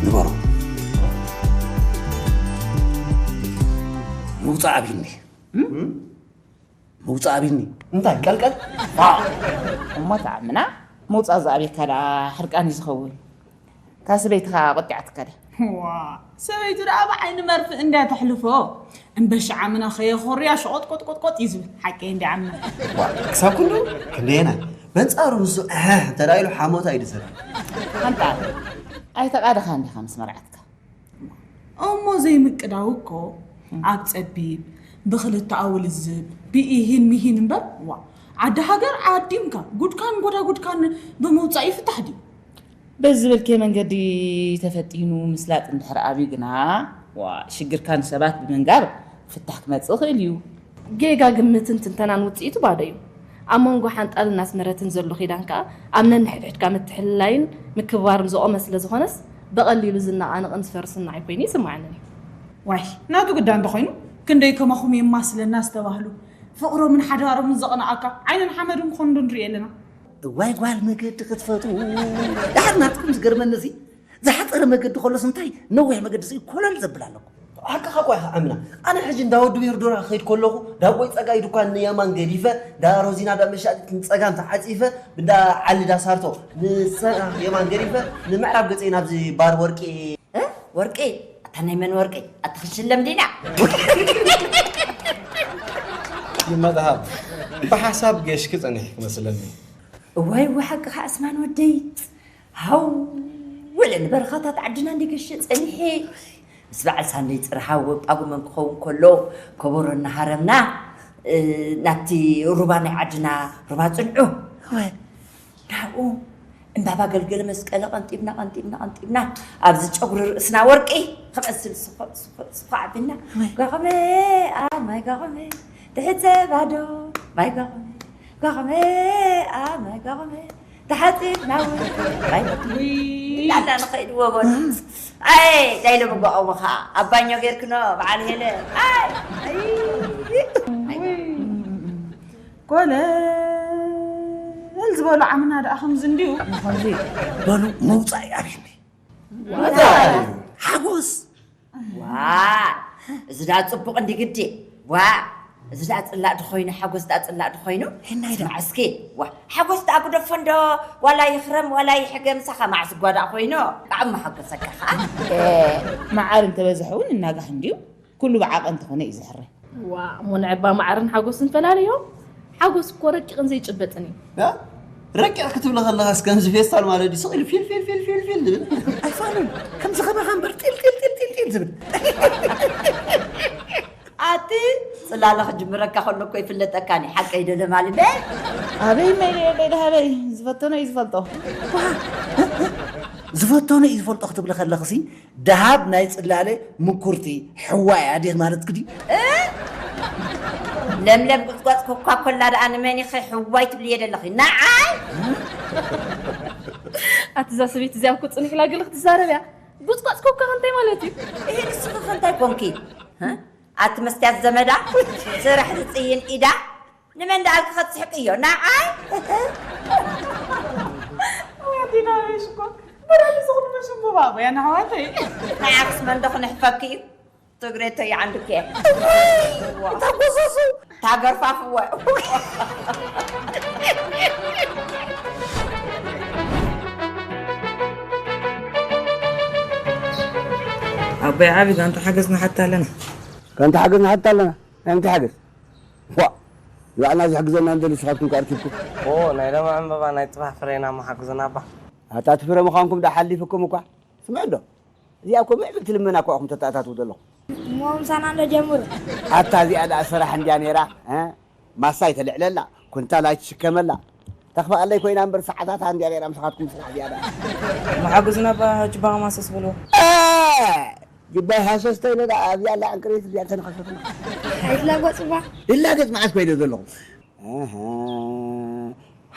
ንበሮ። ምውፃእ ኣብይኒ። ምውፃእ ኣብይኒ። እንታይ ቀልቀል? እሞ ተኣምና ምውፃእ ዝኣብየካ ደኣ ሕርቃን እዩ ዝኸውን። እታ ሰበይትኻ ቆጢዓትካ ድያ? ዋ፣ ሰበይቱ ደኣ ብዓይኒ መርፍእ እንድያ ተሕልፎ። እምበሺ ዓምና ከየኾርያ ሸቖጥ ቆጥ ቆጥ ቆጥ እዩ ዝብል። ሓቀይ እንድያ ዓምና። ዋ፣ ክሳብ ክንዱ ክንደየናይ? በንጻሩ ንሱ እህ እንተ ደኣ ኢሉ ሓሞታ እዩ ዝሰርሕ። ኣንታ ኣይተቓደኻን ዲኻ ምስ መርዓትካ? እሞ ዘይምቅዳው እኮ ኣብ ጸቢብ፣ ብኽልተኣዊ ልዝብ፣ ብኢሂን ምሂን እምበር፣ ዋ፣ ዓዲ ሃገር ዓዲምካ፣ ጉድካን ጎዳጉድካን ብምውጻእ ይፍታሕ ድዩ? በዚ ዝበልክዮ መንገዲ ተፈቲኑ ምስላጥ እንድሕር ኣብዩ ግና፣ ዋ፣ ሽግርካ ንሰባት ብምንጋር ፍታሕ ክመጽእ ይኽእል እዩ። ጌጋ ግምትን ትንተናን ውጽኢቱ ባዶ እዩ። ኣብ መንጎ ሓንጣልን ኣስመረትን ዘሎ ኪዳን ከኣ ኣብ ነንሕድሕድካ ምትሕልላይን ምክብባርን ዝቖመ ስለ ዝኾነስ፣ ብቐሊሉ ዝነቓነቕን ዝፈርስን ንዓይ ኮይኑ ይስምዓንን እዩ። ዋይ፣ ናቱ ግዳ እንተኾይኑ፣ ክንደይ ከማኹም የማስለና ዝተባህሉ፣ ፍቕሮምን ሓዳሮምን ዘቕንኣካ፣ ዓይንን ሓመድን ክኾኑ ዶ ንርኢ ኣለና? እዋይ ጓል መገዲ ክትፈትዉ። ደሓር ናትኩም ዝገርመኒ እዚ፣ ዝሓጸረ መገዲ ከሎስ እንታይ ነዊሕ መገዲ ስኢ ኮለል ዘብል ኣለኩም። ሓቅኻ እኮ ኢኻ ዓምና። ኣነ ሕጂ እንዳ ወዲ ቤርዶራ ክኸይድ ከለኹ፣ ዳቦይ ጸጋይ ድኳን ንየማን ገዲፈ፣ እንዳ ሮዚና እንዳ መሻጢት ንጸጋም ተዓጺፈ፣ እንዳ ዓሊ ዳሳርቶ ንጸጋም የማን ገዲፈ፣ ንምዕራብ ገጸይ ናብዚ ባር ወርቂ። እ? ወርቂ? ኣታ ናይ መን ወርቂ? ኣታ ክሽለም ዲና? ይመጽሃብ። ብሓሳብ ጌሽኪ ጸኒሕኪ መስለኒ። እዋይ፣ እዋ ሓቅኻ ኣስማን ወደይ። ሃው ወለ ንበረኻታት ዓድና እንዲገሸ ጸኒሐ። ምስ በዓል ሳንደይ ጽርሃ ወብ ጳጉመን ክኸውን ከሎ፣ ከበሮ እናሃረምና፣ እ፣ ናብቲ ሩባ ናይ ዓድና ሩባ ጽንዑ። እወ። ናብኡ እምባባ ገልገለ መስቀለ ቀንጢብና፣ ቀንጢብና፣ ቀንጢብና፣ ኣብዚ ጨጉሪ ርእስና ወርቂ ክመስል ስኾ-፣ ስኾ-፣ ስኾ ኣቢልና፣ እወ። ጋቕመ፣ ኣማይ ጋቕመ፣ ትሕተ ባዶ፣ ማይ ጋቕመ፣ ጋቕመ፣ ኣማይ ጋቕመ፣ ተሓጺብና እውን ማይ ውይ። እናና ንኸይድ ወጎን። ኣይ፣ ናይ ሎሚ ጓቆሞ ኸዓ ኣብ ባኞ ጌርክኖ በዓል ሄለ። ኣይ፣ ኣይ። ኮለል ዝበሉ ዓምና ደኣ ከምዚ እንድዩ። ከምዚ በሉ፣ መውጻኢ ኣብየኒ። እንታይ? ሓጎስ። ዋ፣ እዚ ደኣ ጽቡቕ እንዲ ግዲ። ዋ፣ እዚ ደኣ ጽላእ ድኾይኑ፣ ሓጎስ ደኣ ጽላእ ድኾይኑ። ሄናይ ዶ? ስማዕ እስኪ፣ ዋ፣ ሓጎስ ደኣ ግደፎ እንዶ፣ ዋላ ይኽረም፣ ዋላ ይሕገ፣ ምሳኻ መዓስ እኳ ደኣ ኮይኑ፣ ብጣዕሚ መሓጎሰካ ኸኣ። እ፣ መዓር እንተበዝሐ እውን እናጋህ እንድዩ፣ ኩሉ ብዓቐን እንተኾነ እዩ ዝሕረ። ዋ፣ እሞ ንዕባ መዓርን ሓጎስን ፈላልዮ። ሓጎስ እኮ ረቂቕን ዘይጭበጥን እዩ። ያ? ረቂቕ ክትብሊ ከለኻስ ከምዚ ፌስታል ማለት ድዩ? ስቕ ኢሉ ፊል፣ ፊል፣ ፊል፣ ፊል፣ ፊል ዝብል። ኣይፋሉን። ከምዚ ከማኻ እምበር ጢል፣ ጢል፣ ጢል፣ ጢል፣ ጢል ዝብል። ኣቲ ጽላለ ክጅምረካ ከሎ እኮ ይፍለጠካን እዩ። ሓቀይ ዶ ለማሊ በ? ኣበይ መይለ የለይ ደሃበይ። ዝፈተኖ እዩ ዝፈልጦ። ዝፈተኖ እዩ ዝፈልጦ ክትብሊ ከለኽሲ ደሃብ ናይ ጽላለ ምኩርቲ ሕዋ እያ ድየ ማለትኪ ድዩ? እ? ለምለም ቁጽቋጽ ኮካ ኮላ ደኣ ንመን ኢኺ ሕዋይ ትብልየ ዘለኺ? ንዓይ? ኣቲ እዛ ሰበይቲ እዚኣ እኮ ጽኒሕ ኢላ ገለ ክትዛረብ እያ። ቁጽቋጽ ኮካ እንታይ ማለት እዩ? ይሄ ንስኺ ከ እንታይ ኮንኪ? እ? ኣቲ መስትያት ዘመዳ፣ ስራሕ ዝጽይን ኢዳ፣ ንመን ደኣ ኣልኪ ከትስሕቅዮ? ንዓይ? ኣዲና ሽኮር፣ በራዲ ዝኾኑ መሽም ብባቦ፣ ያ ንኣሕዋተይ። ንዓክስ መን ዶ ክንሕፈኪ እዩ? ትግሬ ተይ ዓንድኬ። እታ ጎሰሱ፣ እታ ገርፋፍወ። ኣቦይ ዓቢ፣ ጋንታ ሓገዝ ንሓታ ኣለና። ጋንታ ሓገዝ ንሓታ ኣለና? ናይ ምንታይ ሓገዝ? ዋ፣ ንባዕልና ዝሕግዘና እንደሊ ንስኻትኩም ከ ኣርኪብኩም? ኦ፣ ናይ ሎሚ ዕምበባ ናይ ጽባሕ ፍሬና እሞ ሓግዙና ኣባ። ኣታ እቲ ፍረ ምዃንኩም ደኣ ሓሊፉኩም እኳ። ስምዕ እንዶ፣ እዚኣ እኮ ምዕብልቲ ልመና እኮ ኢኹም ተተኣታትዉ ዘለኹም። እሞ ምሳና እንዶ ጀምሩ። ኣታ እዚኣ ደኣ ሰራሕ እንድያ ነይራ፣ እ? ማሳ ኣይተልዕለላ፣ ኩንታል ኣይትሽከመላ። ተኽፋኣለይ ኮይና እምበር ሰዓታታ እንድያ ነይራ ምሳኻትኩም ስራሕ እዚኣ ደኣ። እሞ ሓግዙና ኣባ፣ ሕጂ ባኻ ማሰስ በልዎ። እ! ጅባይ ሃሰስ ተይለ ደኣ ኣብዚኣ ኣላ ዕንቅሪት እዚኣ እንተነኸሰትና። ኣይትላገጹ እባ። ይላገጽ መዓስ ኮይነ ዘለኹ። ኣሃ።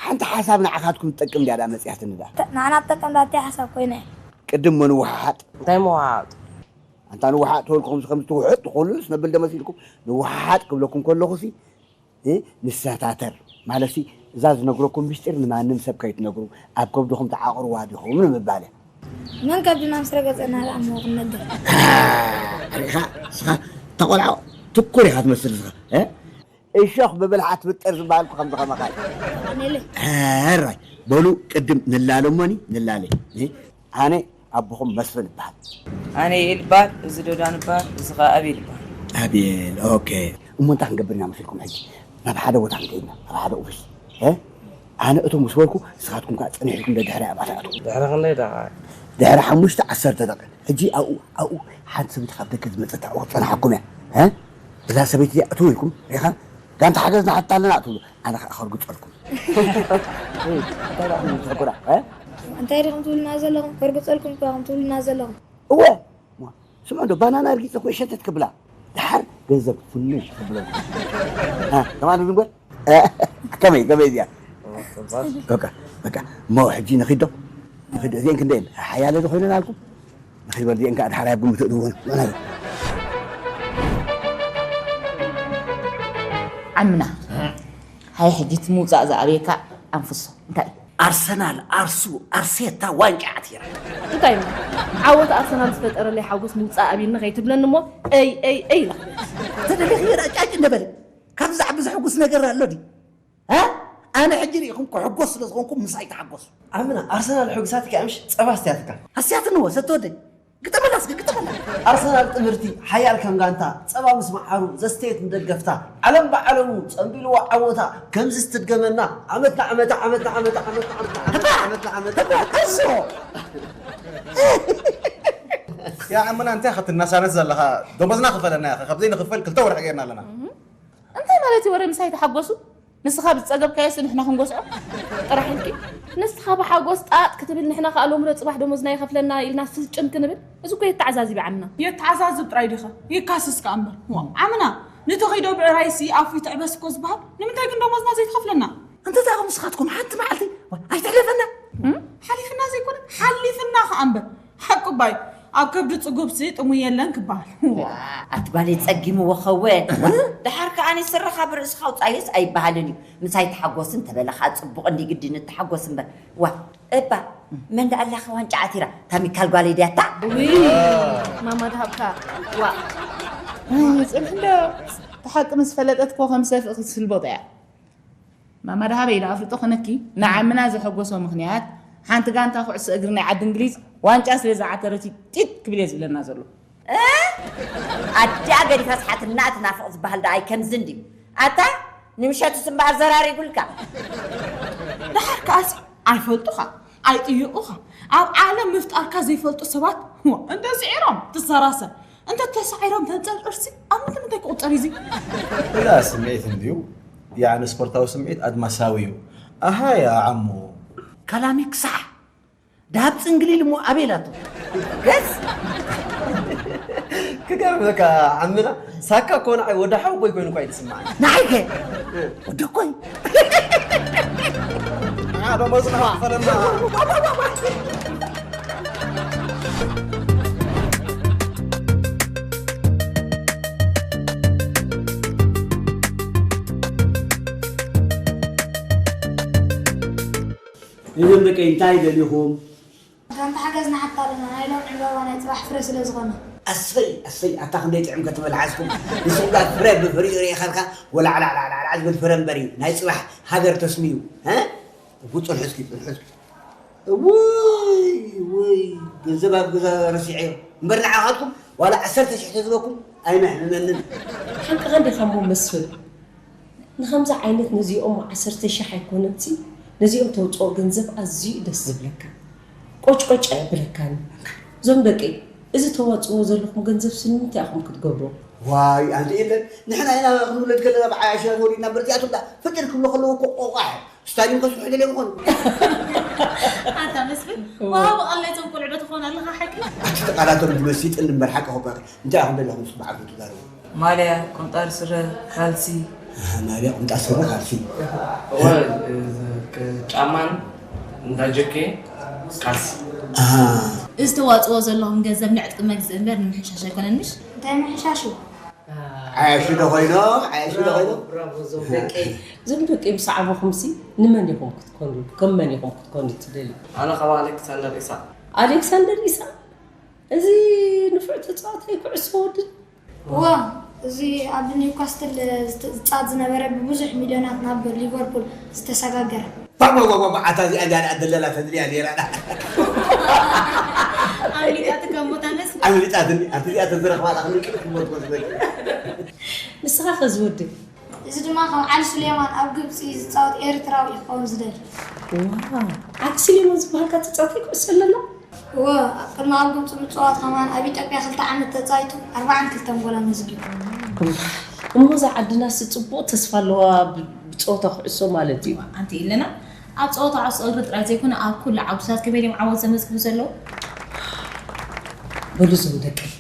ሓንቲ ሓሳብ ንዓኻትኩም ትጠቅም ድያ ደኣ መጺኣትኒ ደኣ? ተ-፣ ንዓና ትጠቅም ደኣ እንታይ ሓሳብ ኮይነ? ቅድም ምንውሓጥ። እንታይ ምውሓጥ? ኣንታ ንውሓጥ ተበልኩኹምሲ ከምዚ ትውሕጥ ትኾኑስ ነብል ዶ መሲልኩም? ንውሓጥ ክብለኩም ከለኹሲ፣ እ፣ ንሰታተር። ማለትሲ፣ እዛ ዝነግረኩም ምስጢር ንማንም ሰብ ከይትነግሩ፣ ኣብ ከብድኹም ትዓቕርዋ ዲኹም ንምባል እያ። መን ከብድና ምስ ረገጸና ደኣ እሞ ክንነግር? አ፣ ርኢኻ፣ ንስኻ፣ እታ ቆልዓ ትኩር ኢኻ ትመስል ንስኻ፣ እ? እሾኽ ብብልሓ ትብጥር ዝበሃል እኮ ከምዚ ከማኻ እዩ። ኣነለ። ሕራይ በሉ፣ ቅድም ንላለ እሞኒ፣ ንላለ። እ? ኣነ ኣቦኹም መስፍን እበሃል። ኣነ የኤል እበሃል፣ እዚ ዶዳን እበሃል፣ እዚ ኸኣ ኣቤል እበሃል። ኣቤል፣ ኦኬ። እሞ እንታይ ክንገብር ኢና መሲልኩም ሕጂ? ናብ ሓደ ቦታ ክንከይድ ኢና፣ ናብ ሓደ ኦፊስ። እ? ኣነ እቶ ምስ በልኩ፣ ንስኻትኩም ከኣ ጽንሕ ኢልኩም ደድሕረይ ኣብኣ ትኣትዉ። ድሕሪ ክንደይ ደቓ? ድሕሪ ሓሙሽተ ዓሰርተ ደቂቕ። ሕጂ ኣብኡ፣ ኣብኡ ሓንቲ ሰበይቲ ካብ ደገ ዝመጸት ኣብኡ ክትጸንሓኩም እያ። እ? እዛ ሰበይቲ እዚኣ እትው ኢልኩም፣ ሪኢኻ? ጋንታ ሓገዝ ንሓታ ኣለና ትብሉ፣ ኣነ ኸኣ ከርግጸልኩም። እ፣ እንታይ ደኣ ትብሉ ትሕኩራ፣ እ? እንታይ ዲኹም ትብሉና ዘለኹም? ከርግጸልኩም እኮ ኢኹም ትብሉና ዘለኹም። እወ፣ እሞ፣ ስምዑ እንዶ፣ ባናና ርጊጸ እኮ እየ ሸተት ክብላ። ደሓር ገንዘብ ፍሉይ ክብለኩም። እ፣ ከማን ዝንጎ? እ፣ ከመይ፣ ከመይ እዚኣ? በቃ፣ በቃ፣ እሞ ሕጂ ንኺድ ዶ? ንኺድ ዶ? እዚአን ክንደየን? ሓያለ ዶ ኮይነን ኣልኩም? ንኺድ በል፣ እዚአን ከኣ ደሓር ኣብ ግምት እእትወን። ንዑ። ዓምና፣ ሃይ ሕጂ እቲ ምውጻእ ዝኣብየካ ኣንፍሶ፣ እንታይ እዩ? ኣርሰናል፣ ኣርሱ፣ ኣርሴታ ዋንጫ ዓቲራ። እንታይ እዩ? ዓወት ኣርሰናል ዝፈጠረለይ ሓጎስ ምውጻእ ኣብይኒ ከይትብለኒ እሞ፣ እይ፣ እይ፣ እይ ኢላ ክብል። ተደሊኺ ራጫጭ እንደበለ። ካብዚ ዝዓቢ ዘሐጉስ ነገር ኣሎ ድዩ? እ? ኣነ ሕጂ ርኢኹም ክሕጎስ ስለ ዝኾንኩም ምሳይ ተሓጎሱ። ዓምና፣ ኣርሰናል ሕጉሳትካ እምሽ ጸባ ኣስትያትካ። ኣስትያትኒ እወ፣ ሰተ ወደይ። ግጠመላ እስከ፣ ግጠመላ። ኣርሰናል ጥምርቲ፣ ሓያል ከም ጋንታ፣ ጸባ ምስ መዓሩ ዘስተየት ንደገፍታ፣ ዓለም ብዓለሙ ጸምቢልዎ ዓወታ፣ ከምዚ ስትድገመና፣ ዓመት ንዓመታ፣ ዓመት ንዓመታ፣ ዓመት ንዓመታ፣ ዓመት ንዓመታ፣ ዓመት ንዓመታ። እሶ! ያ ዓምና፣ እንታይ ኢኻ ትናሳነስ ዘለኻ? ደሞዝና ክፈለና ኢኻ፣ ካብ ዘይንኽፈል ክልተ ወርሒ ጌርና ኣለና። እንታይ ማለት እዩ ወረ ምሳይ ተሓጎሱ? ንስኻ ብዝጸገብካዮስ ንሕና ክንጎስዖ ጥራሕ ኢልኪ? ንስኻ ብሓጎስ ጣጥ ክትብል፣ ንሕና ከኣ ሎሚ ዶ ጽባሕ ደሞዝና ይኸፍለና ኢልና ስጭን ክንብል? እዚ እኮ የተዓዛዝብ ዓምና። የተዓዛዝብ ጥራይ ዲኸ? ይካስስ ከኣ እምበር። ዋ፣ ዓምና፣ ንተኺዶ ብዕራይሲ ኣፉ ይትዕበስ እኮ ዝበሃል። ንምንታይ ግን ደሞዝና ዘይትኸፍለና? እንተ እዛ ንስኻትኩም ሓንቲ መዓልቲ ኣይትሕለፈና። እም? ሓሊፍና ዘይኮነ፣ ሓሊፍና ከኣ እምበር። ሓቁ እባ እዩ። ኣብ ከብዲ ጽጉብሲ ጥሙይ የለን ክበሃል። ኣቲ ጓለይ ጸጊምዎ ኸወ። ደሓር ከኣ ኣነ ስርኻ ብርእስኻ ኣውጻዮስ ኣይበሃልን እዩ። ምሳይ ተሓጎስ እንተበለ ኸኣ ጽቡቕ እንዲ ግዲ ንተሓጎስ እምበር። ዋ፣ እባ፣ መን ደኣ ኣላኸ ዋንጫ ዓቲራ? ታሚካል ጓለይ ድያ እታ? ውይ፣ ማማ ድሃብካ። ዋ። ጽንሕ እንዶ፣ እቲ ሓቂ ምስ ፈለጠት እኮ ከም ሰፍእ ክትስልቦጥ እያ። ማማ ደሃበ ኢለ ኣፍልጦ ከነኪ ንዓምና ዘሐጎሶ ምኽንያት ሓንቲ ጋንታ ኩዕሶ እግሪ ናይ ዓዲ እንግሊዝ ዋንጫ ስለ ዝዓተረት እዩ ጢጥ ክብል እየ ዝብለና ዘሎ። እ? ኣዲኣ ገዲፋ ስሓትና ትናፍቕ ዝበሃል ደኣ ከምዚ እንድዩ። ኣታ ንምሸትስ እምበኣር ዘራሪጉልካ። ደሓር ከኣሲ ኣይፈልጡኻ፣ ኣይጥይቑኻ። ኣብ ዓለም ምፍጣርካ ዘይፈልጡ ሰባት፣ ዋ፣ እንተ ስዒሮም ትሰራሰር፣ እንተ ተሳዒሮም ተንጸርጽርሲ፣ ኣብ ምንታይ ምንታይ ክቑጸር እዩ እዚ? እዛ ስምዒት እንድዩ፣ ያዕኒ ስፖርታዊ ስምዒት ኣድማሳዊ እዩ። ኣሃ ያ ዓሞ። ከላሚ ክሳዕ ዳብ ጽንግሊል እሞ ኣበይ ኢላቶ? ገስ? ገርም በቃ ዓምና ሳካ እኮ ንዓይ ወዲ ሓወቦይ ኮይኑ እኳ እዩ ዝስምዓኒ። ንዓይከ ወደኮይ። እዞም ደቀይ እንታይ ደሊኹም? ጋንታ ሓገዝ ንሓታ ኣለና፣ ናይ ሎም ዕምባባ ናይ ጽባሕ ፍረ ስለ ዝኾነ። ኣሰይ ኣሰይ፣ ኣታ ክንደይ ጥዕም ክትብል ሓዝኩም። ንስኹም ጋር ፍረ ብፍሪኡ ርኢኻልካ፣ ወላዕላዕላዕላዕ ዝብል ፍረ እምበር እዩ፣ ናይ ጽባሕ ሃገር ተስምዩ። እ? ጉድ፣ ጽንሑ እስኪ፣ ጽንሑ እስኪ። ውይ ውይ፣ ገንዘብ ኣብ ገዛ ረሲዐዮ እምበር፣ ንዓኻትኩም ዋላ ዓሰርተ ሽሕ ተዝበኩም ኣይመሕምመንን። ሓቅኻ እንዲኻ እሞ መስፍን። ንኸምዚ ዓይነት ነዚኦም ዓሰርተ ሽሕ ኣይኮነንሲ፣ ነዚኦም ተውፅኦ ገንዘብ ኣዝዩ እዩ ደስ ዝብለካ። ቆጭቆጭ ኣየብለካን። እዞም ደቀይ፣ እዚ ተዋፅእዎ ዘለኹም ገንዘብ ሲ ንምንታይ ኢኹም ክትገብሮ? ዋይ ኣንቲ የለን፣ ንሕና ኢና ክንውለድ ከለና ብዓያሽና ተወሊድና እምበር እዚኣቶም ዳ ፍጥር ክብሉ ከለዉ እኮ ቆቋሕ ስታዲየም ከስርሑ ደልዮም ይኾኑ። ኣታ መስፍን፣ ዋው፣ ብቐል ናይዞም ቆልዑ ዶ ትኾን ኣለኻ ሓቂ? ኣቲ ቃላቶም ዝመስይጥን እምበር ሓቂ ኾባኺ። እንታይ ኢኹም ዘለኹም ምስ በዓልኩም ትዛረቡ? ማልያ፣ ቁምጣ ስረ፣ ካልሲ። ኣሃ፣ ማልያ፣ ቁምጣ ስረ፣ ካልሲ። እወ፣ ጫማን እንዳ ጀኬ፣ ካልሲ። ኣሃ። እዚ ተዋፅዎ ዘለኹም ገንዘብ ንዕጥቂ መግዝኢ እምበር ንምሕሻሽ ኣይኮነን ምሽ? እንታይ ምሕሻሽ እዩ? ዓያሹ ዶ ኮይኖም? ዓያሹ ዶ ኮይኖም? ብራቮ፣ ዞም ደቂ። ዞም ደቂ ምስ ዓበኹምሲ ንመን ኢኹም ክትኮኑ? ከም መን ኢኹም ክትኮኑ ትደልዩ? ኣነ ካብ ኣሌክሳንደር ኢሳቅ። ኣሌክሳንደር ኢሳቅ? እዚ ንፉዕ ተጻዋታይ ኩዕሶ ወዲ እዋ፣ እዚ ኣብ ኒውካስትል ዝት-፣ ዝጻወት ዝነበረ ብብዙሕ ሚልዮናት ናብ ሊቨርፑል ዝተሰጋገረ። ባባባባ፣ ኣታ እዚኣ እንዳ ደኣ ደለላ ተድልያ ነይራ። ኣምሊጣትካ እሞ እታ መስል። ኣምሊጣትኒ፣ ኣብቲ እዚኣ ተዝረኽባ ኣላ ክንቅልፍ እሞ ትመስለኒ። ንስኻ ከ ዝወድእ? እዚ ድማ ከም ዓሊ ሱሌማን ኣብ ግብጺ ዝጻወት ኤርትራዊ እዩ ክኸውን ዝደሊ። ዋው፣ ዓሊ ሱሌማን ዝበሃልካ ተጻዋታይ ኩዕሶ ኣለና? እወ፣ ቅድሚ ኣብ ግብጺ ምጽዋት ከማን ኣብ ኢትዮጵያ ክልተ ዓመት ተጻይቱ ኣርባዓን ክልተን ጎል ኣመዝጊቡ። እሞ እዛ ዓድናስ ጽቡቕ ተስፋ ኣለዋ ብ-፣ ብጸወታ ኩዕሶ ማለት እዩ። ኣንቲ ኢለና ኣብ ጸወታ ኩዕሶ እግሪ ጥራይ ዘይኮነ ኣብ ኩሉ ዓውድታት ከመይ ድዮም ዓወት ዘመዝግቡ ዘለዉ? በሉ እዞም ደቀይ፣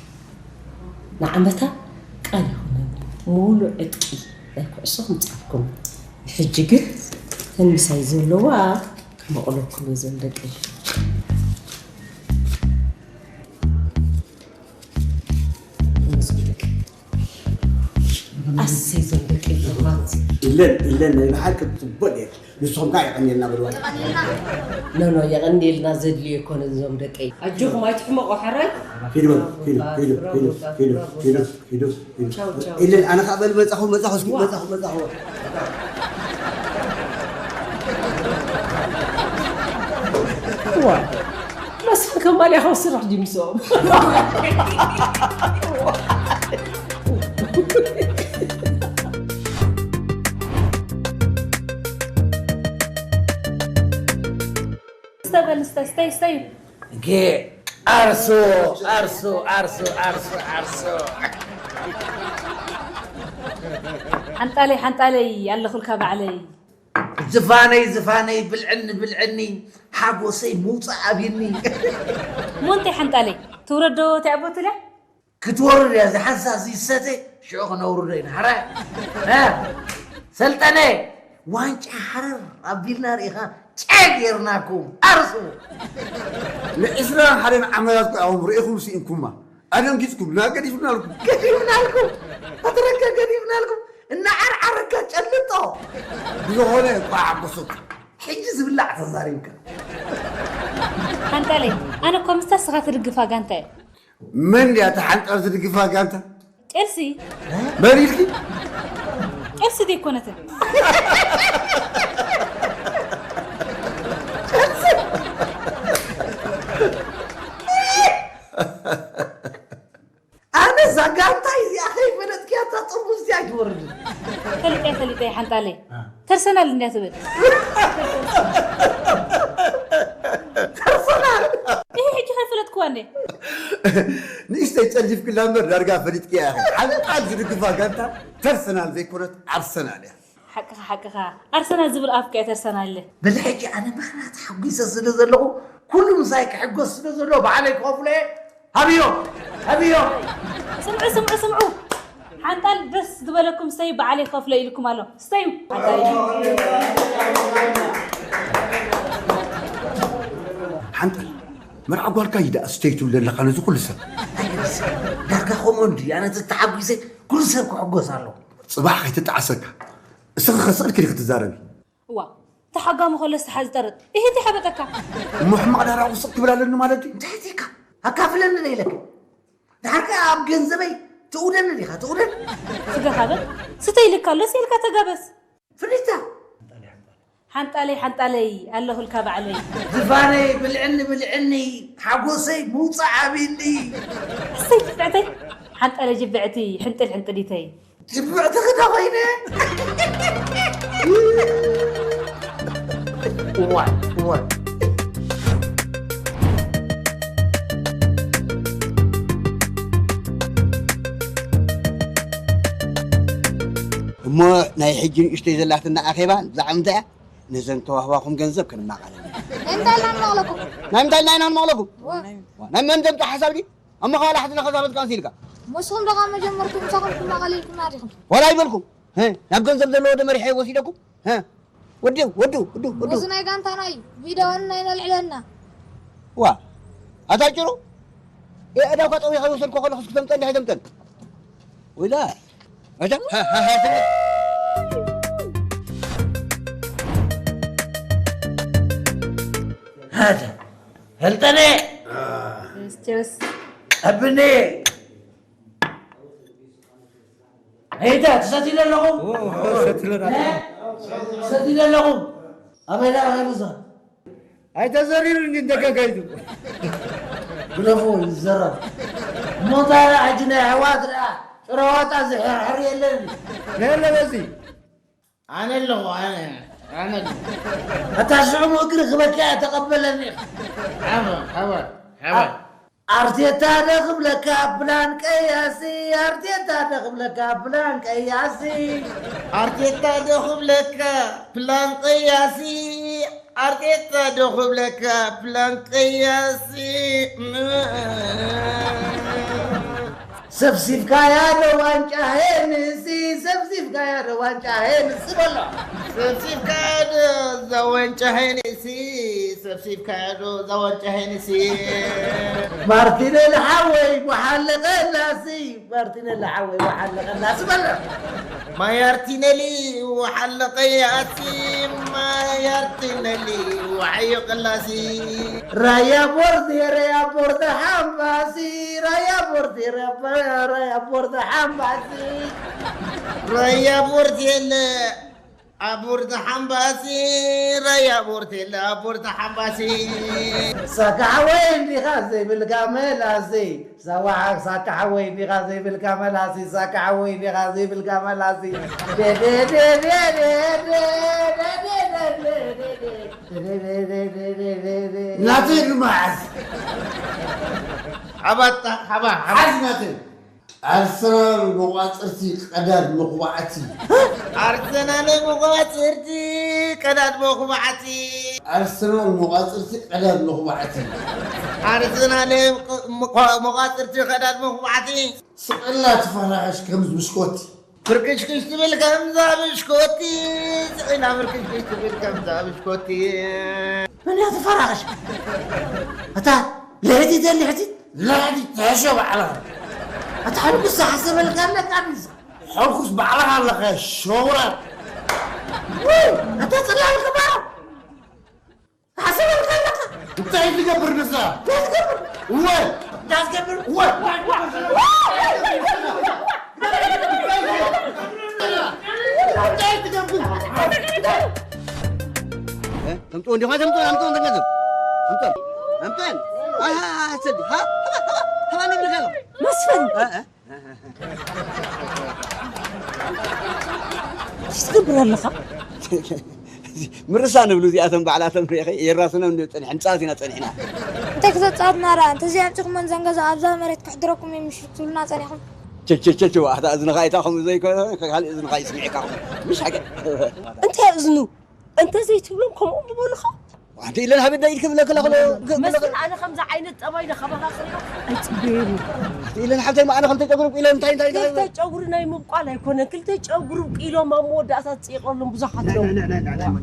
ንዓመታ ቃል ይኹነኒ፣ ሙሉእ ዕጥቂ ናይ ኩዕሶ ክምጻልኩም። ንሕጂ ግን ተን ምሳይ ዘለዋ ክመቕለኩም እየ ዞም ደቀይ። ኣሰይ ዞም ደቀይ ብሩኻት። ኢለን፣ ኢለን ናይ ብሓቂ ጽቡቕ እየ። ንስኹም ከኣ የቐንየልና በልዋ። ኖ፣ ኖ፣ የቐንየልና ዘድልዮ ኣይኮነን ዞም ደቀይ። ኣጆኹም ኣይትሕመቑ ሕራይ። ኪዱ በሉ፣ ኪዱ፣ ኪዱ፣ ኪዱ፣ ኪዱ፣ ኪዱ፣ ኪዱ፣ ኪዱ። ቻው፣ ቻው። ኢለን ኣነ ከኣ በል መጻኹ፣ መጻኹ፣ እስኪ ዋ። መጻኹ፣ መጻኹ። ዋ። መስፍን ከማልያ ካብ ስራሕ ድዩ ምስኦም? ስተበል፣ ስተ-፣ ስተይ፣ ስተይ። እንኬ ዓርሱ፣ ዓርሱ፣ ዓርሱ፣ ዓርሱ፣ ዓርሱ። ሓንጣለይ፣ ሓንጣለይ፣ ኣለኹልካ ባዕለይ። ዝፋነይ፣ ዝፋነይ፣ ብልዕኒ፣ ብልዕኒ፣ ሓጎሰይ ምውፃእ ኣብይኒ። እሞ እንታይ ሓንጣለይ፣ ትውረዶ እቲኣ ቦትለ? ክትወርድ እያ፣ እዚ ሓንሳእ እዚ ይሰተ፣ ሽዑ ክነውርዶ ኢና። ሓራይ? እ? ሰልጠነ፣ ዋንጫ ሓረር ኣቢልና ርኢኻ፣ ጨ ጌርናኩም። ኣርሱ! ንዕስራን ሓደን ዓመታት እኮ እዮም ርኢኹም ስኢንኩማ። ኣደንጊጽኩም፣ ና ገዲፍናልኩም። ገዲፍናልኩም! ኣትረከ ገዲፍናልኩም! እናዓርዓረካ ጨልጦ! ብዝኾነ፣ እንኳዕ ሓጎሰኩም። ሕጂ ዝብላዕ ተዛሪብካ። ሓንጣለይ፣ ኣነ እኮ ምስታ ስኻ ትድግፋ ጋንታ እየ። መን ድያ እታ ሓንጣል ዝድግፋ ጋንታ? ጨልሲ። መን ኢልኪ? ጨልሲ ደይኮነትን። ኣነ እዛ ጋንታ እዚኣ ከይፈለጥክያ እታ ጥርሙዝ እዚኣ ኣይትወርድን። ፈሊጠ፣ ፈሊጠ፣ ሓንጣለይ። አ። ተርሰናል እንድያ ትብል። ተርሰናል? ይሄ ሕጂ ከይፈለጥክዋ እንዴ? ንእሽተይ ጸሊፍክላ እምበር ዳርጋ ፈሊጥክያ ኢኺ። ሓንጣል ዝድግፋ ጋንታ ተርሰናል ዘይኮነት ኣርሰናል እያ። ሓቅኻ፣ ሓቅኻ። ኣርሰናል ዝብል ኣፍካ እየ ተርሰናል ኢለ። በሊ ሕጂ ኣነ ምኽንያት ሓጒሰ ስለ ዘለኹ፣ ኩሉ ምሳይ ክሕጎስ ስለ ዘለዎ፣ ባዕለይ ክኸፍሎ እየ። ሃብዮ! ሃብዮ! ስምዑ፣ ስምዑ፣ ስምዑ። ሓንጣል ደስ ዝበለኩም ስተዩ፣ በዓል ይኸፍሎ ኢልኩም ኣሎ። ስተዩ። ሓንጣል። ሓንጣል፣ መርዓ ጓልካ እዩ ደኣ ስተዩ ትብል ዘለኻ ነዚ ኩሉ ሰብ? ዳርጋ ከምኡ እንድዩ። ኣነ ተተሓጒሰ ኩሉ ሰብ ክሕጎስ ኣለዎ። ጽባሕ ከይትጠዓሰካ። እስኺ ከስቕልኪ ዲኺ ትዛረቢ? እዋ፣ ተሓጋሚ ከሎ ዝተሓዝ ጠርጥ። ይሄ እንታይ ሓበጠካ? እሞ ሕማቕ ዳራ ውስቕ ክብል ኣለኒ ማለት ድዩ? እንታይ ኢልካ? ኣካፍለኒ ዶ ኢለካ? ድሓር ከኣ ኣብ ገንዘበይ ትእውደኒ ዲኻ? ትእውደኒ? ስጋ ሃበል? ስተይ ኢልካ ኣሎ፣ ስኢልካ ተጋበስ። ፍሊታ! ሓንጣለይ፣ ሓንጣለይ፣ ኣለኹልካ ባዕለይ። ዝፋነይ፣ ብልዕኒ፣ ብልዕኒ፣ ሓጎሰይ፣ ምውጻእ ኣቢኒ። እሰይ፣ ጅብዕተይ፣ ሓንጣለይ፣ ጅብዕቲ፣ ሕንጥል፣ ሕንጥሊተይ። ጅብዕቲ ክዳ ኮይነ። እዋይ፣ እዋይ። እሞ ናይ ሕጂ ንእሽተይ ዘላትና ኣኼባ ብዛዕባ ምንታይ እያ? ነዘን ተዋህባኹም ገንዘብ ክንማቓለን ኢና። እንታይ ኢልና ንመቕለኩም? ናይ ምንታይ ኢልና ኢና ንመቕለኩም? ዋ። ዋ፣ ናይ መን ዘምጽኦ ሓሳብ ድዩ? ኣብ መኻባል ሓትና ከዛበት ከኣንስ ኢልካ? ምስኹም ደኻ መጀመርኩም ምሳኹም ትማቐል ኢልኩምና ዲኹም? ዋላ ኣይበልኩም። ህ፣ ናብ ገንዘብ ዘለዎ ዶ መሪሐ ወሲደኩም? ህ፣ ወዲ፣ ወዱ፣ ወዱ፣ ወዱ። እዚ ናይ ጋንታና እዩ። ቪድዮን ናይ ነልዕለና። ዋ፣ ኣታ ጭሩ? የእዳውካ ጠዊኻ ይወሰድኩ ከለኹስ ክተምጠን ዲኻ ኣይተምጠን? ወይዳ፣ ኣታ፣ ሃ፣ ሃ፣ ሃ፣ ሃ። ሃታ፣ ፈልጠነ። ቸርስ፣ ቸርስ። ኣብኔ። ኣይታ፣ ትሰትዩ ኣለኹም? ኦ፣ ሰትዩ ኣለና። እ? ትሰትዩ ኣለኹም? ኣበይ ደኣ ኸይዱ እዛ? ኣይተዘሪሩ እንዲ እንደገገይቱ። ግደፎ፣ ይዘረብ። እሞ እንታይ ደኣ ሕጂ ናይ ኣሕዋት ደኣ ጭራዋጣ ዝሕርሕር የለን። የለ በዚ። ኣነ ኣለኹ፣ ኣነ፣ ኣነ ኣለኹ። ኣታ ሽዑ እግሪ ክበኪ እያ ተቐበለኒ። ሓባ፣ ሓባ፣ ሓባ። ኣርቴታ ዶ ክብለካ ፕላን ቀያሲ፣ ኣርቴታ ዶ ክብለካ ፕላን ቀያሲ። ኣርቴታ ዶ ክብለካ ፕላን ቀያሲ፣ ኣርቴታ ዶ ክብለካ ፕላን ቀያሲ። ሰብሲብካያ ዶ ዋንጫ ሄንሲ፣ ሰብሲብካያ ዶ ዋንጫ ሄንሲ በሎ። ሰብሲብካያ ዶ እዛ ዋንጫ ሄንሲ፣ ሰብሲብካያ ዶ እዛ ዋንጫ ሄንሲ። ማርቲኔሊ ሓወይ፣ ወሓለቐላሲ፣ ማርቲኔሊ ሓወይ፣ ወሓለቐላሲ በሎ። ማያርቲነሊ ወሓለቐያሲ፣ ማያርቲነሊ ወሓየቐላሲ። ራያ ቦርዴ፣ ራያ ቦርደ ሓምባሲ፣ ራያ ቦርዴ፣ ራያ ቦርደ ሓምባሲ። ራያ ቦርዴለ ኣቦርታ ሓምባሲ፣ ራያ ቦርቴላ ኣቦርታ ሓምባሲ። ሳካ ሓወይ እንዲኻ ዘይብልካ መላሲ፣ ሳዋ-፣ ሳካ ሓወይ እንዲኻ ዘይብልካ መላሲ፣ ሳካ ሓወይ እንዲኻ ዘይብልካ መላሲ። ናተይ ድማ ሓዝ። ሓባ፣ ሓባ፣ ሓባ። ሓዝ ናተይ። ኣርሰናል መቋጽርቲ ቀዳድ መኹባዕቲ። ኣርሰናል መቋጽርቲ ቀዳድ መኹባዕቲ። ኣርሰናል መቋጽርቲ ቀዳድ መኹባዕቲ። ኣርሰናል መቋ-፣ መቋጽርቲ ቀዳድ መኹባዕቲ። ስቕላ ትፈራረሽ ከምዚ ብሽኮቲ። ፍርክሽክሽ ትብል ከምዛ ብሽኮቲ። ስቕ ኢላ ፍርክሽክሽ ትብል ከምዛ ብሽኮቲ። መን እያ ትፈራረሽ? ኣታ ልሕቲት እያ ልሕቲት። ልሕቲት ትሕሾ ባዕላ። ኣታ ሕልኩስ ዝሓሰበልካ ኣለካ ንሳ። ሕልኩስ ባዕልኻ ኣለኻ ሸውራ። ውይ፣ ኣታ ጽላል ክባሮ። ዝሓሰበልካ ኣለካ። እንታይ ትገብር ንሳ? እንታይ ትገብር? እወ። እንታይ ትገብር? እወ። እንታይ ትገብር? እ? ተምጽኦ እንዲኻ ተምጽኦ፣ ኣምጽኦ እንዲኻ ተምጽኦ። ኣምጽኦ። ኣምጽኦ። ኣሃ፣ ሰዲ። ሃ፣ ሃ፣ ሃ፣ ሃ፣ ንብልካ። መስፍን። እ፣ እ። እንታይ ትገብር ኣለኻ? ምርሳ ንብሉ እዚኣቶም ባዕላቶም ርኢኸ የራስኖም ንብል ጸኒሐ፣ ንጻወት ኢና ጸኒሕና። እንታይ ክተጻወትና ደኣ? እንተዘይ ኣምጺኹሞን ዘን ገዛ ኣብዛ መሬት ከሕድረኩም እዮም ምሽ ትብሉና ጸኒሕኩም። ቸ፣ ቸ፣ ቸ፣ ቸ፣ ኣታ እዝንኻ ኢታ ከምኡ ዘይኮነ፣ ካልእ እዝንኻ ይስምዕካ ከምኡ። ምሽ ሓቂ። እንታይ እዝኑ? እንተዘይትብሎም ከምኦም ዝበሉኻ? ኣንቲ ኢለን ሃበዳ ኢድ ክብለክላ ከሎ መስፍን፣ ኣነ ከምዚ ዓይነት ጠባይ ንኸባኻኽር ኣይጽበየሉ። ኣንቲ ኢለን ሓብተይ፣ ኣነ ክልተ ጨጉሪ ኢለን እንታይ እንታይ እንታይ ክልተ ጨጉሪ ናይ ምብቋል ኣይኮነን፣ ክልተ ጨጉሪ ኢሎም ኣብ መወዳእታ ዝጽይቐሎም ብዙሓት እዮም።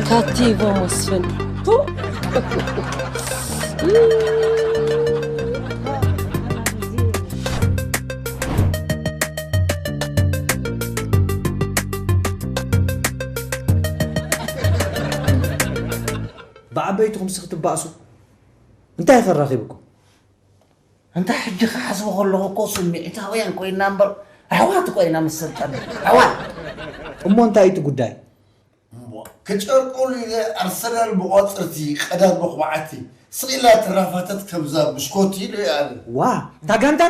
ካቲቮ መስፍን ቱ ብዓበይትኹም ሲ ክትባእሱ እንታይ ከ ረኺብኩም? እንታ ሕጂ ክሓስቦ ከለኹ እኮ ስምዒታውያን ኮይና እምበር ኣሕዋት ኮይና ምስ ሰልጠነ ኣሕዋት። እሞ እንታይ እዩ እቲ ጉዳይ? እሞ ክጨርቀሉ ኢለ ኣርሰናል ብቋጽርቲ ቀዳድ መኹባዕቲ ስቕ ኢላ ትራፋተት ከምዛ ብሽኮቲ ኢለ እየ ኣነ። ዋእ እታ ጋንታ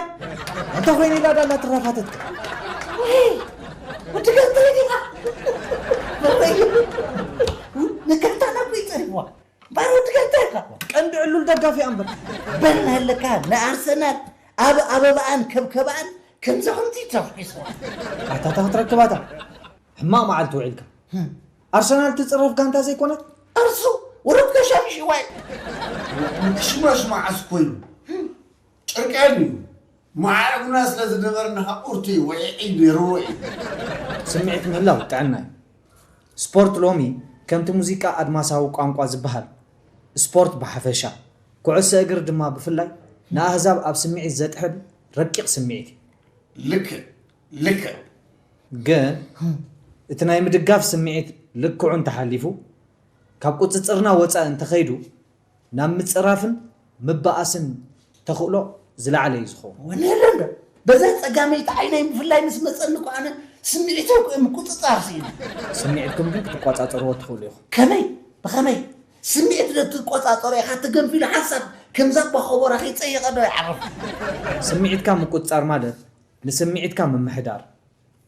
እንታይ ኮይና ኢላ ዳላ ትራፋተት? ወዲ ጋንታ ዲኻ? ንጋንታና እኮ እዩ ጸሪፍዋ። ባሮ ትገልጠካ ቀንዲ ዕሉል ደጋፊ እምበር በል ናለካ ንኣርሰናል ኣብ ኣበባኣን ከብከባኣን ከምዚ ከምዚ ተኺስዋ ኣታ ክትረክባታ ሕማቕ መዓልቲ ውዒልካ ኣርሰናል ትፅረፍ ጋንታ ዘይኮነት ኣርሱ ወረድካ ሻምሽ ዋይ ሽማሽ መዓስ ኮይኑ ጨርቃን እዩ መዓረጉና ስለ ዝነበርና ሃቁርቲ ውዒዒ ነይርዎ እዩ። ስምዒት ምህላው ጥዕና እዩ። ስፖርት ሎሚ ከምቲ ሙዚቃ ኣድማሳዊ ቋንቋ ዝበሃል፣ ስፖርት ብሓፈሻ፣ ኩዕሶ እግሪ ድማ ብፍላይ ንኣህዛብ ኣብ ስምዒት ዘጥሕል ረቂቕ ስምዒት እዩ። ልክዕ፣ ልክዕ። ግን እቲ ናይ ምድጋፍ ስምዒት ልክዑ እንተሓሊፉ፣ ካብ ቁጽጽርና ወጻኢ እንተኸይዱ፣ ናብ ምጽራፍን ምብኣስን ተኽእሎ ዝለዓለ እዩ ዝኸውን። ወለለ እንዶ በዛ ጸጋመይቲ ዓይነይ ብፍላይ ምስ መጸኒ እኮ ኣነ ስምዒተይ እኮ እየ ምቁጽጻር ስኢነ። ስምዒትኩም ግን ክትቆጻጸርዎ ትኽእሉ ኢኹም። ከመይ? ብኸመይ? ስምዒት ዶ ትቆጻጸሮ ኢኻ? ተገንፊሉ ሓንሳብ ከምዛ ኣባ ኸቦራ ከይጸየቐ ዶ ይዓርፍ? ስምዒትካ ምቁጽጻር ማለት ንስምዒትካ ምምሕዳር፣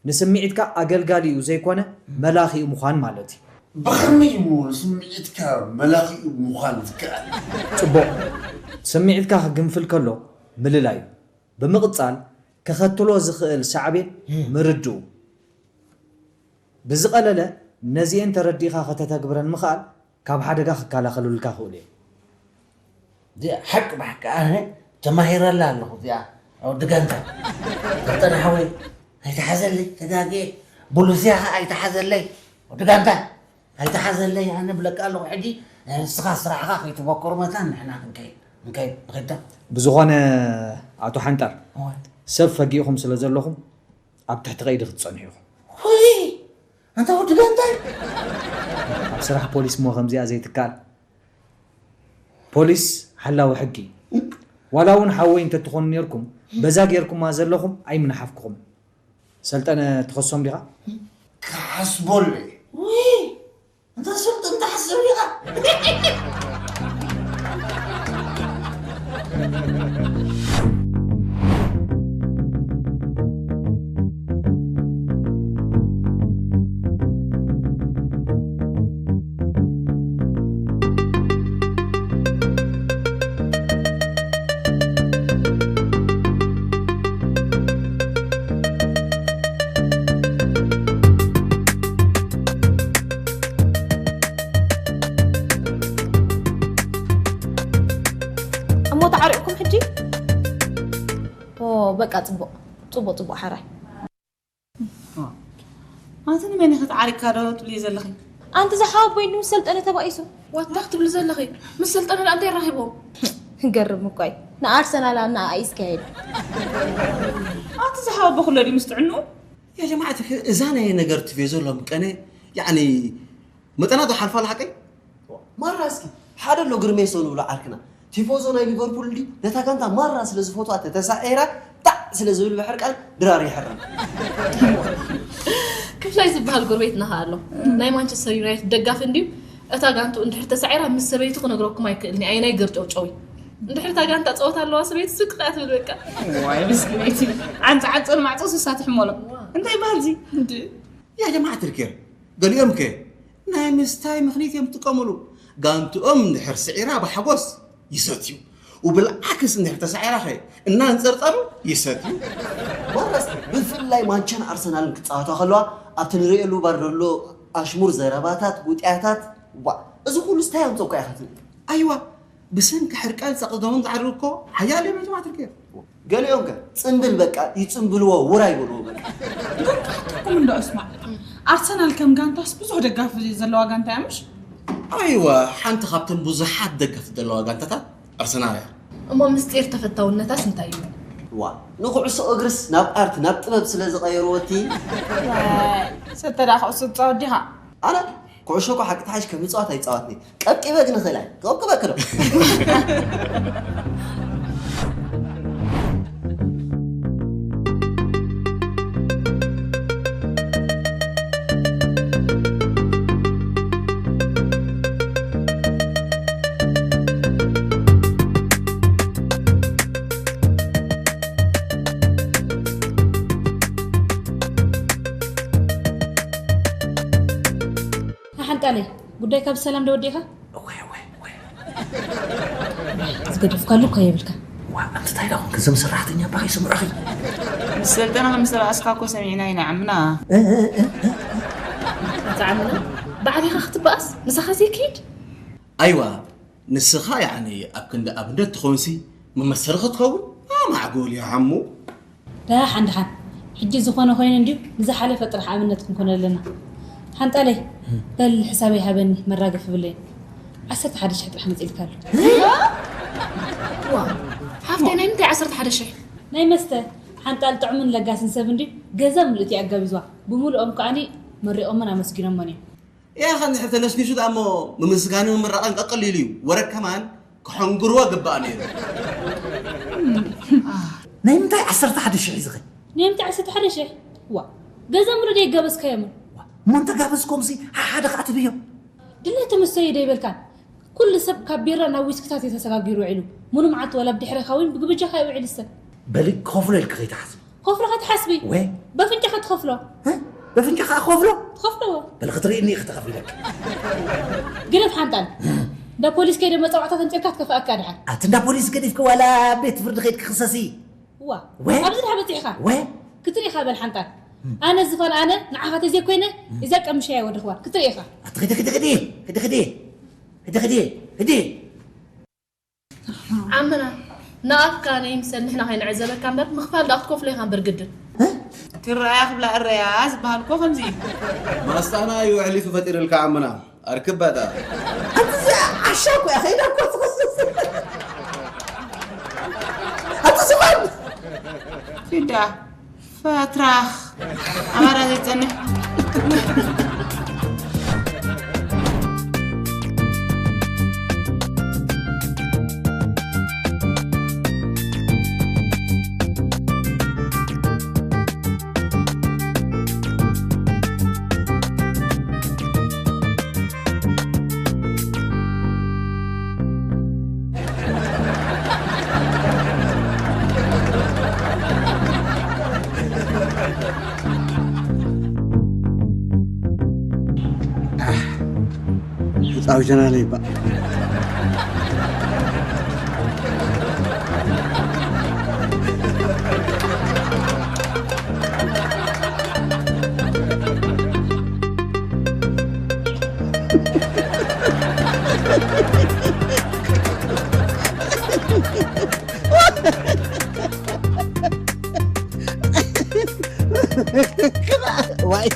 ንስምዒትካ ኣገልጋሊኡ ዘይኮነ መላኺኡ ምዃን ማለት እዩ። ብኸመይ እሞ ንስምዒትካ መላኺኡ ምዃን ዝከኣል? ጽቡቕ። ስምዒትካ ክግንፍል ከሎ ምልላይ እዩ። ብምቕጻል ከኸትሎ ዝኽእል ሳዕቤን ምርድኡ። ብዝቐለለ ነዚኤን ተረዲእኻ ከተተግብረን ምኽኣል ካብ ሓደጋ ክከላኸሉልካ ይኽእሉ እዮም። እዚኣ ሓቂ ብሓቂ ኣነ ተማሂረላ ኣለኹ እዚኣ ወዲ ጋንታ። ሰልጠነ ሓወይ ኣይትሓዘለይ ተጋግየ፣ ቡሉስያ ኸዓ ኣይትሓዘለይ ወዲ ጋንታ ኣይትሓዘለይ ኣነ እብለካ ኣለኹ ሕጂ ንስኻ ስራሕኻ ከይትበክሮ መታን ንሕና ክንከይድ ክንከይድ ንኸይድ። ብዝኾነ ኣቶ ሓንጣር እወ። ሰብ ፈጊእኹም ስለ ዘለኹም ኣብ ትሕቲ ቀይዲ ክትጸንሑ ኢኹም። ውይ ኣንታ ወዲ ጋንታይ። ኣብ ስራሕ ፖሊስ እሞ ከምዚኣ ዘይትከኣል። ፖሊስ ሓላዊ ሕጊ እዩ። ዋላ እውን ሓወይ እንተትኾኑ ነይርኩም በዛ ገይርኩማ ዘለኹም ኣይምነሓፍኩኹምን። ሰልጠነ ትኸሶም ዲኻ? ክሓስበሉ እየ። ውይ ኣንታ ሰልጠነ ትሓስብ ዲኻ? እሞ ተዓሪቕኩም ሕጂ? ኦ በቃ ጽቡቕ ጽቡቕ ጽቡቕ ሓራይ። ኣንቲ ንመን ኢኺ ተዓሪግካ ዶ ትብልዮ ዘለኺ? ኣንቲ ዝሓወቦይ ምስ ሰልጠነ ተባኢሱ። ዋት እንታይ ክትብሊ ዘለኺ? ምስ ሰልጠነ ደኣ እንታይ ኣራኺብዎም? ገርም እኮ እዩ ንኣርሰናል ኣብ ንኣኣ እዩ ዝካየድ። ኣንቲ ዝሓወቦ ኩሎ ድዩ ምስ ጥዕንኡ? يا جماعة እዛ ናይ ነገር ቲቬዞ ሎም ቀነ ያኒ መጠና ዶ ሓልፋ ኣላ ሓቀይ? ማራ እስኪ ሓደ ኣሎ ግርሜሶ ንብሎ ዓርክና ቲፎዞ ናይ ሊቨርፑል እንዲ ነታ ጋንታ ማራ ስለ ዝፈትዋ ተተሳዒራ ታዕ ስለ ዝብል ብሕር ቃል ድራር ይሕርም። ክፍላይ ዝበሃል ጎረቤትና ከኣ ኣሎ ናይ ማንቸስተር ዩናይትድ ደጋፊ እንድዩ እታ ጋንቱ እንድሕር ተሳዒራ ምስ ሰበይቱ ክነግረኩም ኣይክእልን እየ ኣየናይ ገርጨውጨው እዩ እንድሕር እታ ጋንታ ጸወታ ኣለዋ ሰበይቱ ስቅ እያ ትብል በቃ። ዋይ ምስኪነይቲ ዓንጽ ዓንጽ ማዕጾ ስሳ ትሕመሎ እንታይ ይበሃል እዚ? يا جماعة الخير ገሊኦም ከ ናይ ምስታይ ምኽኒት እዮም ዝጥቀምሉ። ጋንትኦም እንድሕር ስዒራ ብሓጎስ ይሰትዩ። وبالعكس እንድሕር ተሳዒራኸ እናንጸርጸሩ ይሰትዩ። ማራስ ብፍላይ ማንቸን ኣርሰናልን ክጻወታ ከለዋ ኣብቲ ንርእየሉ ባር ዘሎ ኣሽሙር ዘረባታት ጉጥያታት ዋ እዚ ኩሉ ስታይ ኣምጾ እኮ ኢኻ ትብል። ኣይዋ ብሰንኪ ሕርቃን ጸቕጦምን ዝዓርግ እኮ ሓያለ መጅማዕ ትርከብ። ገሊኦም ከ ጽምብል በቃ ይጽምብልዎ ውራ ይበልዎ በቃ። ግን ክሓተኩም እንዶ እስማዕ ኣርሰናል ከም ጋንታስ ብዙሕ ደጋፊ ዘለዋ ጋንታ እያ ምሽ? ኣይዋ ሓንቲ ካብተን ብዙሓት ደገፍቲ ዘለዋ ጋንታታት ኣርሰናል እያ። እሞ ምስጢር ተፈታውነታስ እንታይ እዩ? ዋ ንኩዕሶ እግርስ ናብ ኣርት ናብ ጥበብ ስለ ዝቐየርዎ እቲ ሰተዳ ኩዕሶ ትፃወት ዲኻ? ኣነ ኩዕሾ እኮ ሓቂ ተሓሽ ከም ምፅዋት ኣይፃወትኒ ቀብቂበ ግን እኽእል እየ ክቐብቅበኪ ዶ ሓንጣለይ ጉዳይካ ብሰላም ዶ ወዲእኻ? እወ እወ እወ ዝገደፍካሉ እኮ የብልካ። ዋ ኣንቲ ታይ ዳኹም ገንዘብ ሰራሕተኛ እባ ከይስምዑኺ። ምስ ሰልጠነ ከም ዝተባኣስካ እኮ ሰሚዕና ኢና ዓምና። ኣታ ዓምና ባዕልኻ ክትበኣስ ምሳኻ ዘይክይድ? ኣይዋ ንስኻ ያኒ ኣብ ክንዲ ኣብነት ትኾንሲ መመሰሪ ክትኸውን ኣማዕጎል እያ ዓሙ። ደሓን ደሓን ሕጂ ዝኾነ ኮይኑ እንድዩ ንዝሓለፈ ጥራሕ ኣብነት ክንኮነ ኣለና። ሓንጣለይ በል ሕሳበይ ሃበኒ መራገፊ ብለይ ዓሰርተ ሓደ ሽሕ ጥራሕ መፂልካ ኣሎ። ዋ ሓፍተይ ናይ ምንታይ ዓሰርተ ሓደ ሽሕ? ናይ መስተ ሓንጣል ጥዑምን ለጋስን ሰብ እንድዩ ገዛ ምልእቲ ኣጋቢዝዋ ብምልኦም ከዓኒ መሪቖምን ኣመስጊኖሞን እዮም። ያኸ እንድሕር ተነስኒሱ ደኣ እሞ ምምስጋንን ምምራቕን ቀቅሊሉ እዩ። ወረ ከማን ክሐንግርዎ ግባእ ነይሩ። ናይ ምንታይ ዓሰርተ ሓደ ሽሕ እዩ ዝኸ? ናይ ምንታይ ዓሰርተ ሓደ ሽሕ? ዋ ገዛ ምሉእ ደይ ጋበዝካዮምን? እሞ እንተጋበዝኮምሲ ሓሓደ ከዓ ትብዮም። ድሌቱ ምሰ እዩ ደይበልካን? ኩሉ ሰብ ካብ ቢራ ናብ ዊስክታት እዩ ተሰጋጊሩ ውዒሉ። ሙሉ መዓልቲ ዋላ ብድሕሬኻ እውን ብግብጃኻ እዩ ውዒሉ ዝሰ። በሊ ክኸፍሎ ኢልኪ ከይትሓስቢ። ከፍሎ ከይትሓስቢ። ወ። በፍንጫኻ ትኸፍሎ። በፍንጫኻ ክኸፍሎ? ትኸፍሎ። በሊ ክትርእይኒ ኢኺ ተኸፊለኪ። ግደፍ ሓንጣል። እንዳ ፖሊስ ከይደ መፀዋዕታ ተምፂእልካ ትከፍኣካ ድሓር። ኣቲ እንዳ ፖሊስ ገዲፍኪ ዋላ ቤት ፍርዲ ከይድኪ ክሰሲ። ዋ። ወ። ኣብዚ ድሓ በፂሕኻ። ወ። ክትርኢ ኢኻ በል ሓንጣል። ኣነ ዝፋን ኣነ ንዓኻ ተዘይኮይነ እዛ ቀምሻ እያ ወድኽዋ ክትርኢ ኢኻ። ኣቲ ኺዲ ኺዲ ኺዲ ኺዲ ኺዲ ኺዲ ኺዲ ኺዲ ዓምና ንኣፍካ ነይምሰል ንሕና ከይንዕዘበካ እምበር ምኽፋል ደኣ ክትከፍሎ ኢኻ እምበር ግድን ትረኣያ ክብላ እረያ ዝበሃል እኮ ከምዚ እዩ። ማስጣና እዩ ኣሕሊፉ ፈጢርልካ ዓምና ኣርክበታ። ኣንትዚ ዓሻ እኮ እያ ኸይዳ እኮ ትኸስስ። ኣንትዚ ኸን ፊዳ ፈትራኽ ኣማራ ዘይጸንሕ ጻውጀና ለይባ ዋይ